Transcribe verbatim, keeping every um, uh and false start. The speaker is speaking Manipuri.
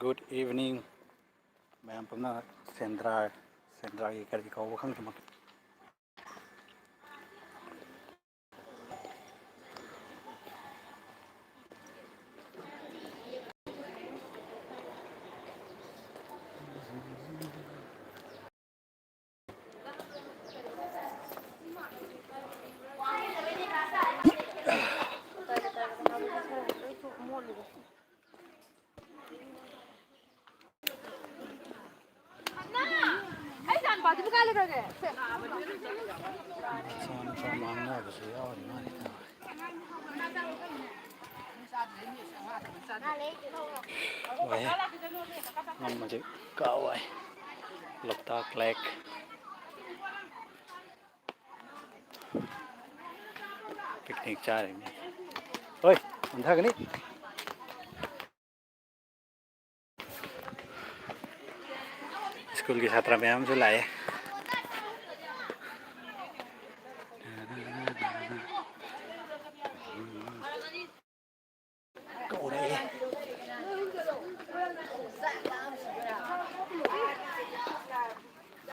Good evening, ꯃꯌꯥꯝ ꯄꯨꯝꯅꯃꯛ꯫ ꯁꯦꯟꯗ꯭ꯔꯥ, ꯁꯦꯟꯗ꯭ꯔꯥꯒꯤ ꯀꯔꯤ ꯀꯧꯕ ꯈꯪꯗꯦ ꯃꯃꯤꯡ꯫ ꯃꯆꯥ ꯃꯆꯥ ꯉꯥꯡꯅꯕꯁꯨ ꯌꯥꯎꯔꯤ ꯃꯥꯜꯂꯦ꯫ ꯋꯥꯍꯦ꯫ ꯃꯝꯕꯁꯦ ꯀꯥꯎꯋꯦ꯫ ꯂꯣꯛꯇꯥꯛ ꯂꯦꯛ꯫ ꯄꯤꯛꯅꯤꯛ ꯆꯥꯔꯤꯅꯤ꯫ ꯍꯣꯏ, ꯍꯟꯊꯒꯅꯤ꯫ ꯁ꯭ꯀꯨꯜꯒꯤ ꯁꯥꯇ꯭ꯔ ꯃꯌꯥꯝ ꯑꯃꯁꯨ ꯂꯥꯛꯑꯦ꯫